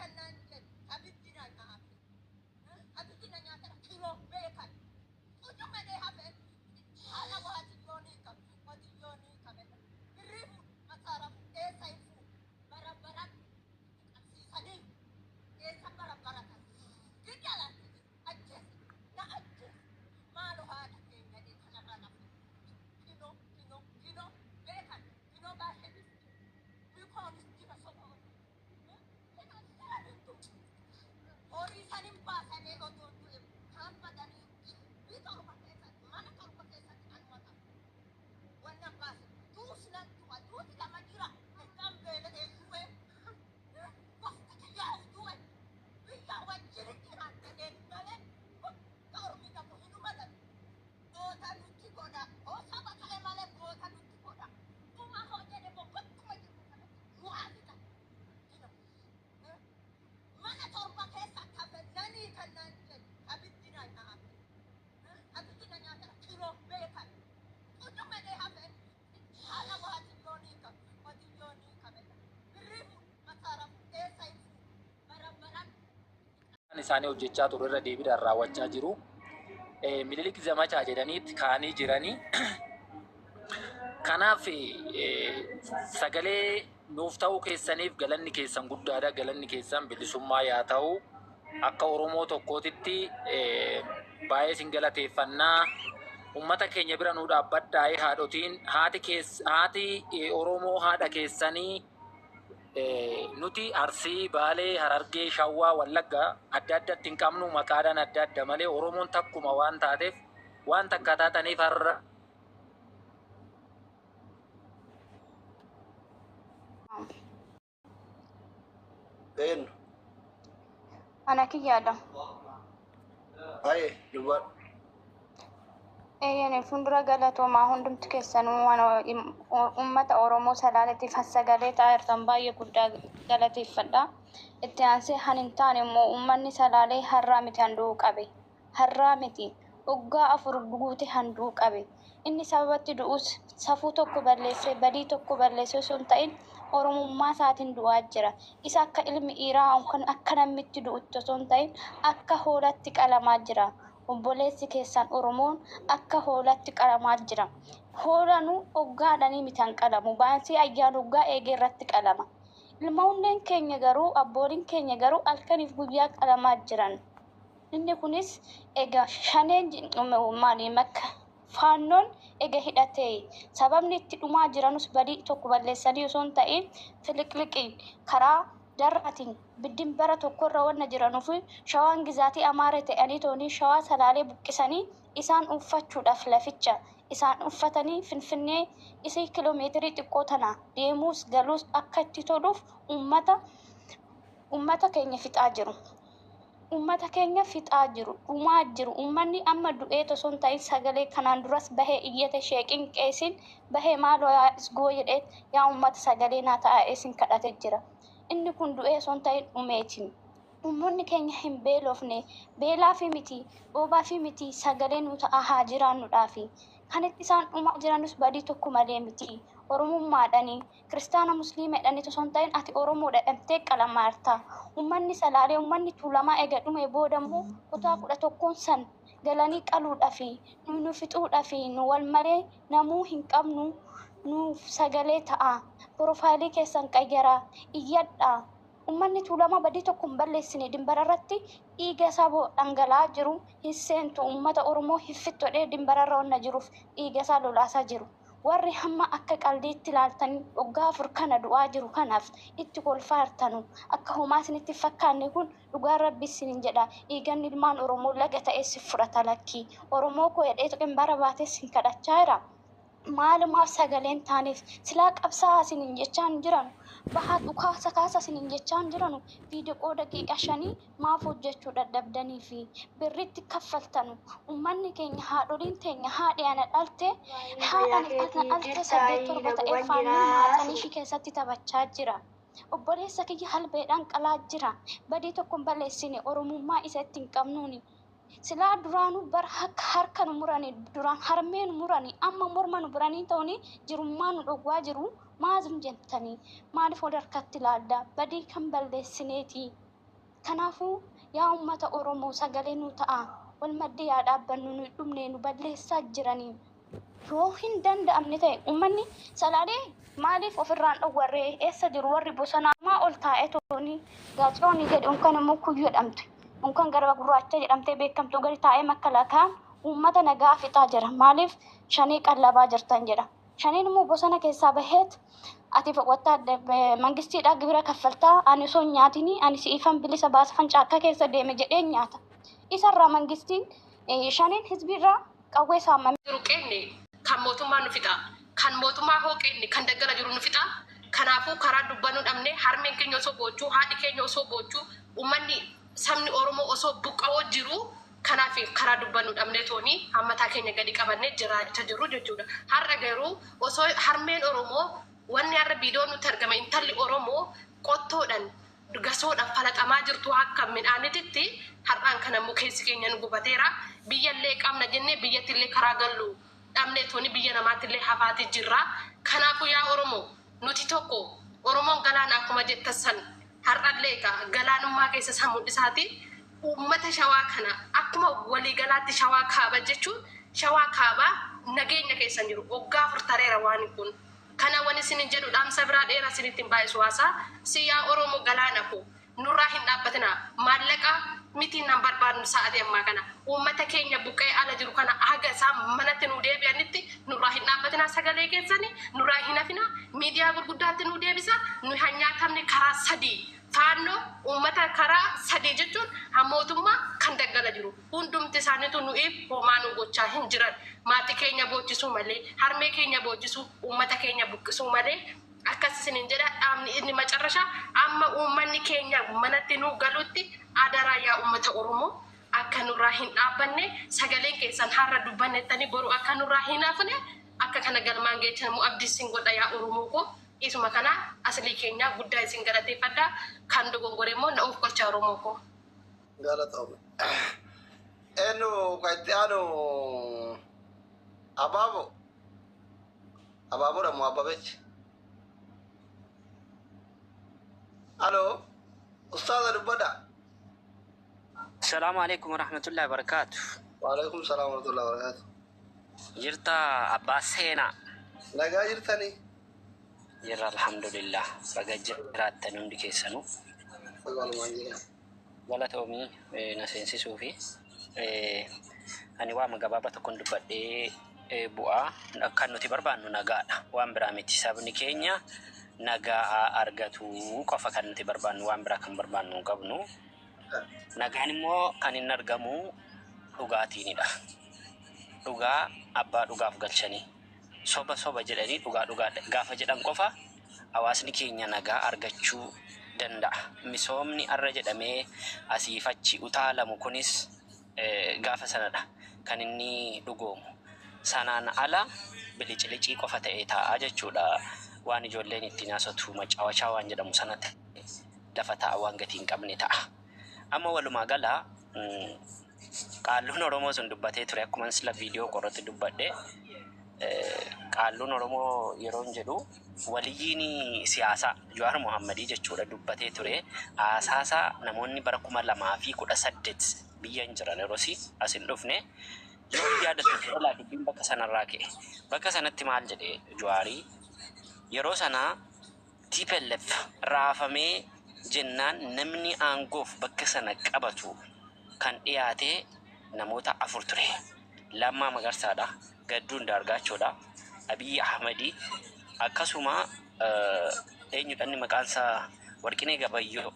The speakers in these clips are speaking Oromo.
kan naan jedhu abiddi na nyaate. Abiddi na nyaate kiloo beekan. Utuu malee hafe haala waatiyyoo ni qabu. Qotiyyoo ni qabe. Birrii fuudhu masaara fuudhu eessa hin fuudhu. Bara baran qabsiisanii eessa bara baratan. Gidala ajjeese na ajjeese. Maaloo haadha keenya kanarraa na fuudhu. Kinoo kinoo kinoo beekan kinoo baay'ee Mikoonis jira soba. Horii sanin baasanii otoo du'e kaan badanii dhibbi 7 keessatti mana 7 keessatti anuma ta'a. Wannan baase duus nan du'a duuti lama jira ergaan beela'ee du'e gofti kiyyaa du'e biyya wajjin jiraan jedheen malee bakka ormi qabu hin hubatan. Goota nutti godha. Hoo saba ta'e malee goota nutti godha. Dhuma hoo jedhe moo bakkuma jirru kanatti nu haa fixan. Mana 7 keessa hafe nanii kan naan jedhu abiddi na nyaate. Abiddi na nyaate kiloo beekan. Utuu malee hafe haala waatiyyoo ni qabu. Qotiyyoo ni qabe. Birrii fuudhu masaara fuudhu eessa hin fuudhu. Bara baran isaanii hojjechaa ture irra deebiidhaan raawwachaa jiru. Minilik Zamachaa jedhaniit ka'anii jiranii. Kanaaf sagalee nuuf ta'uu keessaniif galanni keessan guddaadha. Galanni keessan bilisummaa yaa ta'u. Akka Oromoo tokkootitti baay'ee isin galateeffannaa. Uummata keenya bira nuu dhaabbadhaa haadhotiin haati haati Oromoo haadha keessanii nuti Arsii, Baalee, Harargee, Shawwaa, Wallagga adda addatti hin qabnu maqaadhaan adda adda malee Oromoon takkuma waan taateef waan takka taataniif har'a Eenyu? Ana kiyyaadha. Haye, dubbadhu. Eeyyani fuuldura galatoomaa hundumti keessanuu waan uummata Oromoo Salaaleetiif sagalee ta'aa jirtan baay'ee guddaa galateeffadha. Itti aansee han hin taane immoo uummanni Salaalee har'aa miti handhu'uu qabe. Har'aa miti. Waggaa 4 guute handhu'uu qabe. Inni sababatti du'us safuu tokko balleessee badii tokko balleessee osoo hin ta'in Oromummaa isaatiin du'aa jira. Isa akka ilmi dhiiraa yookaan akka namnitti du'utti osoo hin ta'in akka hoolatti qalamaa jira. Obboleessi keessan Oromoon akka hoolatti qalamaa jira. Hoolanuu hoggaadhanii miti han qalamu. Baansii ayyaan hoggaa eegee irratti qalama. Ilmoonneen keenya garuu abbooliin keenya garuu halkaniif guyyaa qalamaa jiran. Inni kunis egaa shaneen maali makka faannoon ega hidhatee sababni itti dhumaa jiranus badii tokko balleessanii osoo hin ta'in filiqliqii karaa darraatiin biddin bara tokkorra wanna jiranuuf shawaan gizaatii Amaara ta'anii toonii shawaa Salaalee buqqisanii isaan uuffachuudhaaf laficha isaan uffatanii Finfinnee isii kiloomeetirii xiqqoo tana deemuus galuus akka itti toluuf uummata keenya fixaa jiru. Uummata keenya fixaa jiru, dhumaa jiru. Uummanni amma du'ee osoo hin ta'in sagalee kanaan duras bahee iyyate sheeqin qeesiin bahee maaloo yaa isgoo jedhee yaa uummata sagalee naa ta'aa isin kadhate jira. Inni kun du'ee osoo hin ta'in dhumeetiin. Uummanni keenya hin beelofne, beelaafi miti, dhoobaafi miti, sagalee nu ta'aa haa jiraannuudhaafi. Kan itti isaan dhumaa jiranus badii tokko malee miti. Oromummaadhani, Kiristaana Musliima jedhanii osoo hin ta'in ati Oromoodha jedhamtee qalamaarta. Uummanni Salaalee, uummanni Tuulamaa ega dhume booda immoo kutaa 11 san galanii qaluudhaafi nu fixuudhaafi nu wal malee namuu hin qabnu nuuf sagalee ta'a. Porofaayilii keessan qayyaraa, iyyadhaa. Uummanni Tuulamaa badii tokko hin balleessine dimbara irratti dhiiga isaa dhangala'aa jiru hin seentu uummata Oromoo hin fixxu jedhee dimbara irra wanna jiruuf dhiiga isaa lolaasaa jiru. Warri hamma akka qaldiitti ilaaltanii waggaa 4 kana du'aa jiru kanaaf itti kolfaa jirtanu akka homaa isinitti hin fakkaanne kun dhugaan rabbi isinin jedha dhiiganni ilmaan Oromoo laga ta'ee si fudhata lakkii Oromoo koo jedhee ximbara baatee sin kadhachaa jira. Maalumaaf sagaleen taaneef silaa qabsaa'aa isinin jechaa hin jiranu. Bahaa dhukaasa kaasa isinin jechaa hin jiranu. Viidiyoo daqiiqa 5 maaf hojjechuu dadhabdanii fi birritti kaffaltanu. Uummanni keenya haadholiin teenya haadhi ana dhalte Waa'ee haadha fayyaa ana keetii dhalte jirtaa 8 7 ta'ee nagumaan faannoon jiraa maaxanii ishii keessatti taphachaa jira. Obboleessa kiyya halbeedhaan qalaa jira. Badii tokko hin balleessine Oromummaa isa itti hin qabnuuni. Silaa duraanuu bara akka harka nu muranii duraan harmee nu muranii amma morma nu buranii ta'anii jirummaa nu dhowwaa jiru maazum jettanii maaliif wal harkatti ilaalla badii kan balleessineeti. Kanaafuu yaa uummata Oromoo, sagalee nu ta'a. Wal maddii yaa dhaabbannu, nu dhumnee nu balleessaa jiranii. Yoo hin danda'amne ta'e, uummanni Salaalee maaliif ofirraan dhowwarree? Eessa jiru warri bosonaa? Maa ol taa'ee tooni Gaaciroonii jedhu unkan immoo Kuyyuu jedhamtu, unkan Garba Gurraacha jedhamtee beekamtu gadi taa'ee makkalakaan uummata nagaa fixaa jira. Maaliif Shanee qallabaa jirtan jedha. Shaneen immoo bosona keessaa baheet, ati mangistiidhaa gibira kaffaltaa, ani osoo hin nyaatinii ani si'ifan bilisa baasafan caakkaa keessa deeme jedhee nyaata. Isarraa mangistiin, Shaneen hizbiirraa qawwee saamame. Jiru qeenne kan mootummaa nu fixa. Kan mootummaa hoo qeenne kan daggala jiru nu fixa. Kanaafuu karaa dubbannu dhabne. Harmeen keenya osoo boochuu, haadhi keenya osoo boochuu, uummanni sabni Oromoo osoo buqqa'oo jiru, kanaaf karaa dubbannu dhabne tooni hammataa keenya gadi qabannee jiraachaa jiru jechuudha. Har'a garuu osoo harmeen Oromoo, wanni har'a viidiyoo nutti argame, intalli Oromoo qottoodhaan gasoodhaan falaxamaa jirtu akka midhaanititti, har'aan kana immoo keessi keenya nu gubateera. Biyyallee qabna jennee biyyattillee karaa gallu dhabne tooni biyya namaattillee hafaati jirra. Kanaafuu yaa Oromoo, nuti tokko. Oromoon galaana akkuma jettan san, har'allee egaa galaanummaa keessa isa mul'isaati. Uummata Shawaa kana akkuma waliigalaatti Shawaa Kaaba jechuun, Shawaa Kaabaa nageenya keessan jiru waggaa 4 tareera waan kun. Kana wani isinin jedhu, dhaamsa biraa dheeraa isinitti hin baay'isu haasaa. Si yaa Oromoo galaana koo, nurraa hin dhaabbatina. Maallaqa miti nan barbaadnu sa'aatii ammaa kana. Uummata keenya buqqee ala jiru kana haga isaan manatti nu deebi'anitti nurraa hin dhaabbatina. Sagalee keessani nurraa hin hafina. Miidiyaa gurguddaatti nu deebisa. Nu han nyaatamne karaa sadii, Faannoo, uummata karaa sadii jechuun ha mootummaa kan daggala jiru hundumti isaaniitu nu'iif homaa nu gochaa hin jiran, maatii keenya boochisuu malee, harmee keenya boochisuu, uummata keenya buqqisuu malee. Akkas isinin jedha. Dhaamni inni macarrashaa, amma uummanni keenya manatti nu galutti, adaraa yaa uummata Oromoo, akka nurraa hin dhaabbanne, sagaleen keessan har'a dubbannettanii boru akka nurraa hin hafne, akka kana galmaan geechan immoo abdii isin godha. Yaa Oromoo koo, isuma kana aslii keenyaa guddaa isin galateeffadha. Kan dogongore immoo na of kolcha, Oromoo koo. Galatoome. Eenyu kan itti aanu? Abaaboo. Abaaboodha moo Ababechi? Aloo, ustaaza, dubbadha. Salaamu alaikum warahmatullahi wabarakatuh. Waalaikum salaam warahmatullahi wabarakatuh. Jirta, abbaa seenaa? Nagaa jirtanii? Jirra, alhamdulillah. Baga jiraattan hundi keessanuu. Walumaan jira. Galatoomii na seensisuu fi ani waama gabaabaa tokkon dubbadhee bu'aa. Kan nuti barbaannu nagaadha. Waan biraa miti. Sabni keenya nagaa argatu qofa kan nuti barbaannu, waan biraa kan barbaannu hin qabnu. Nagaan immoo kan inni argamu dhugaatiinidha. Dhugaa abbaa dhugaaf galchanii, soba soba jedhanii dhugaa dhugaa gaafa jedhan qofa hawaasni keenya nagaa argachuu danda'a. Misoomni har'a jedhamee asiif achi utaalamu kunis gaafa sanadha kan inni dhugoomu. Sanaan ala biliclicii qofa ta'ee taa'a jechuudha. Waan ijoolleen ittiin haasatu macaawachaa waan jedhamu sana ta'e lafa taa'a, waan gatii hin qabne ta'a. Amma walumaa gala qaalluun Oromoo sun dubbatee ture, akkuma sila viidiyoo qorratti dubbadhe. Qaalluun Oromoo yeroon jedhu waliyyiin siyaasaa Jawaar Mohammadii jechuudha, dubbatee ture. Haasaasaa namoonni bara 2018 biyya hin jiran, yeroosi as hin dhufne, yoo yaadatu ta'e, dubbiin bakka sanarraa ka'e. Bakka sanatti maal jedhe Jawaarii? Yeroo sanaa TPLF raafamee jennaan namni aangoof bakka sana qabatu kan dhiyaate namoota afur ture. Lammaa Magarsaadha, Gadduu Andaargaachoodha, Abiyyi Ahmadii, akkasuma eenyudha inni maqaan isaa, Warqinee Gabayyoo.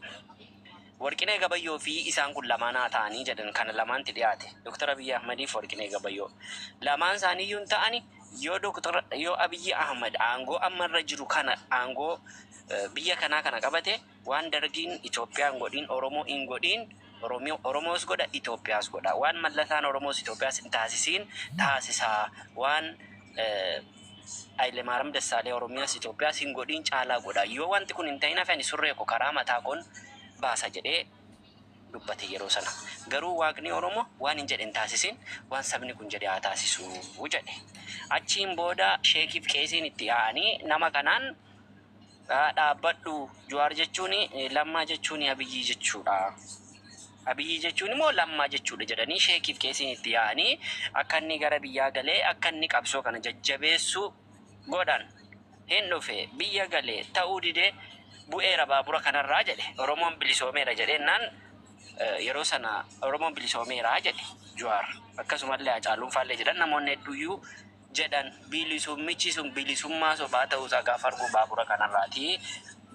Warqinee Gabayyoo fi isaan kun lamaan haa ta'anii jedhan. Kana lamaanti dhiyaate. Dr. Abiyyi Ahmadii fi Warqinee Gabayyoo. Lamaan isaanii iyyuu hin ta'ani. Yoo Dr. yoo Abiyyi Ahmad aangoo ammarra jiru kana, aangoo biyya kanaa kana qabate, waan Dargiin Itoophiyaa hin godhin Oromoo hin godhin Oromoos godha, Itoophiyaas godha. Waan Mallasaan Oromoos Itoophiyaas hin taasisiin taasisaa. Waan Hayilemaariyaam Dassaalee Oromiyaas Itoophiyaas hin godhin caalaa godha. Yoo wanti kun hin ta'in hafe, ani surree koo karaa mataa koon baasa jedhee dubbate yeroo sana. Garuu Waaqni Oromoo waan hin jedhe hin taasisin, waan sabni kun jedhe haa taasisuu jedhe. Achiin booda sheekiif qeesiin itti yaa'anii nama kanaan Dhaabbadhu Jawaar jechuun Lammaa jechuun Abiyyii jechuudha. Abiyyii jechuun immoo Lammaa jechuudha jedhanii sheekiif qeesiin itti yaa'anii akka inni gara biyyaa galee akka inni qabsoo kana jajjabeessu godhan. Hin dhufe biyya galee ta'uu didee bu'eera baabura kanarraa jedhe Oromoon bilisoomeera jedheennaan yeroo sana Oromoon bilisoomeera jedhe Jawaar. Akkasumallee Hacaaluun faallee jedhan namoonni hedduuyyuu jedhan bilisummichi sun bilisummaa sobaa ta'uusaa gaafa argu baabura kanarraati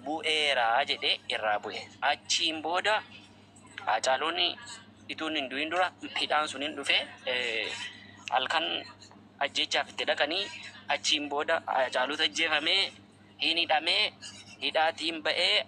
bu'eera jedhe irraa bu'e. Achiin booda Hacaaluun ituun hin du'in dura hidhaan sun hin dhufe halkan ajjeechaaf itti dhaqanii achiin booda Hacaaluutu ajjeefamee hin hidhamee hidhaatiin ba'ee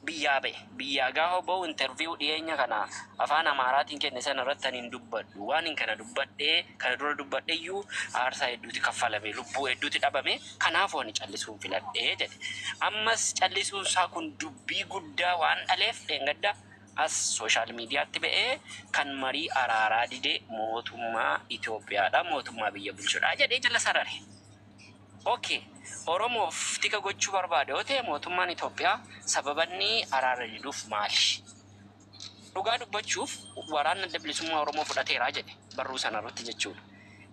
biyyaa ba'e. Biyyaa gaafa ba'u interview dhiyeenya kana afaan Amaaraatiin kenne sana irratti ani hin dubbadhu. Waan hin kana dubbadhee kana dura dubbadhe iyyuu aarsaa hedduuti kaffalame lubbuu hedduuti dhabame kanaafuu ani callisuun filadhee jedhe. Ammas callisuun isaa kun dubbii guddaa waan dhaleef dheengadda as social miidiyaatti ba'ee kan marii araaraa dide mootummaa Itoophiyaadha mootummaa biyya bulchudha jedhee jala sarare. Okay. Oromoof tika gochuu barbaade yoo ta'e mootummaan Itoophiyaa sababanni araara diduuf maali? Dhugaa dubbachuuf waraanni adda bilisummaa Oromoo fudhateera jedhe barruu sana irratti jechuudha.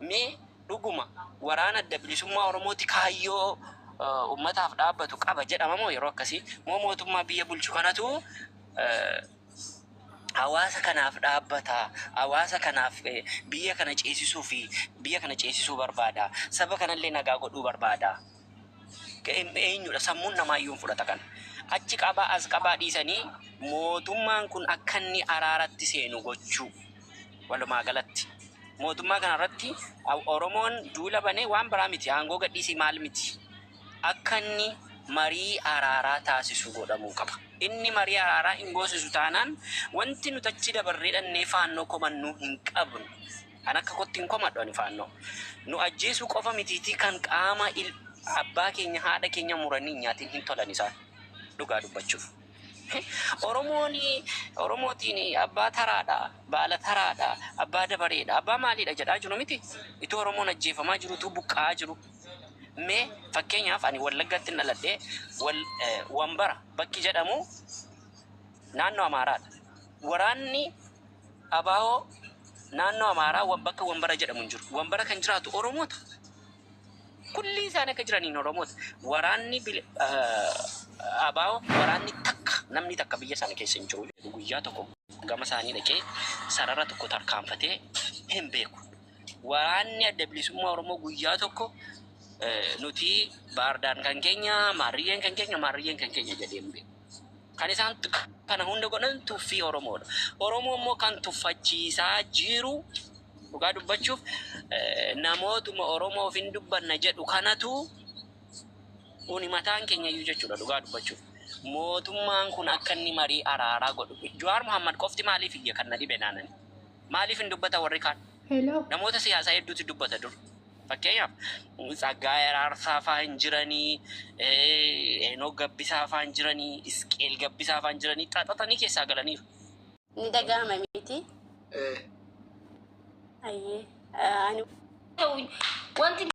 Mee dhuguma waraana adda bilisummaa Oromooti kaayyoo uummataaf dhaabbatu qaba jedhama moo yeroo akkasii moo mootummaa biyya bulchu kanatu hawaasa kanaaf dhaabbata, hawaasa kanaaf biyya kana ceesisuu fi biyya kana ceesisuu barbaada, saba kanallee nagaa godhuu barbaada. Eenyudha sammuun namaa iyyuu hin fudhata kana. Achi qabaa as qabaa dhiisanii mootummaan kun akka inni araaratti seenu gochuu walumaa galatti. Mootummaa kanarratti Oromoon duula banee waan biraa miti aangoo gadhiisii maal miti. Akka inni marii araaraa taasisu godhamuu qaba. Inni marii araaraa hin goosisu taanaan wanti nuti achi dabarree dhannee faannoo komannuu hin qabnu. Kan akka kootti hin komadhu ani faannoo. Nu ajjeesuu qofa mitiitii kan qaama abbaa keenya haadha keenya muranii hin nyaatin hin tolan isaan dhugaa dubbachuuf. Oromoon Oromootiin abbaa taraadha, baala taraadha, abbaa dabareedha, abbaa maaliidha jedhaa jiru miti. Ituu Oromoon ajjeefamaa jiru, ituu buqqa'aa jiru. Mee fakkeenyaaf ani Wallaggatti dhaladhee Wambara bakki jedhamu naannoo Amaaraadha. Waraanni Abaa'oo naannoo Amaaraa bakka Wambara jedhamu hin jiru. Wambara kan jiraatu Oromoota. Kulli isaanii akka jiraniin Oromoota. Waraanni Abaa'oo waraanni takka namni takka biyya sana keessa hin jiru. Guyyaa tokko gama isaanii dhaqee sarara tokko tarkaanfatee hin beeku. Waraanni adda bilisummaa Oromoo guyyaa tokko nuti Baardaan kan keenya, Maarriyyeen kan keenya, Maarriyyeen kan keenya jedhee hin beeku. Kan isaan kana hunda godhan tuffii Oromoodha. Oromoo immoo kan tuffachiisaa jiru dhugaa dubbachuuf namootuma Oromoof hin dubbanna jedhu kanatu kuni mataan keenya iyyuu jechuudha dhugaa dubbachuuf. Mootummaan kun akka inni marii araaraa godhu. Jawaar Mohammad qofti maaliif iyya kan na dhibe naanani? Maaliif hin dubbata warri kaan? Hello. Namoota siyaasaa hedduutu dubbata dur. Fakkeenyaaf Tsaggaayee Araarsaa fa'aa hin jiranii, Eenoo Gabbisaa fa'aa hin jiranii, Isqeel Gabbisaa fa'aa hin jiranii xaxatanii keessaa galaniiru. Ni dhaga'ama miti. Eh. Ayyee. Ani Wanti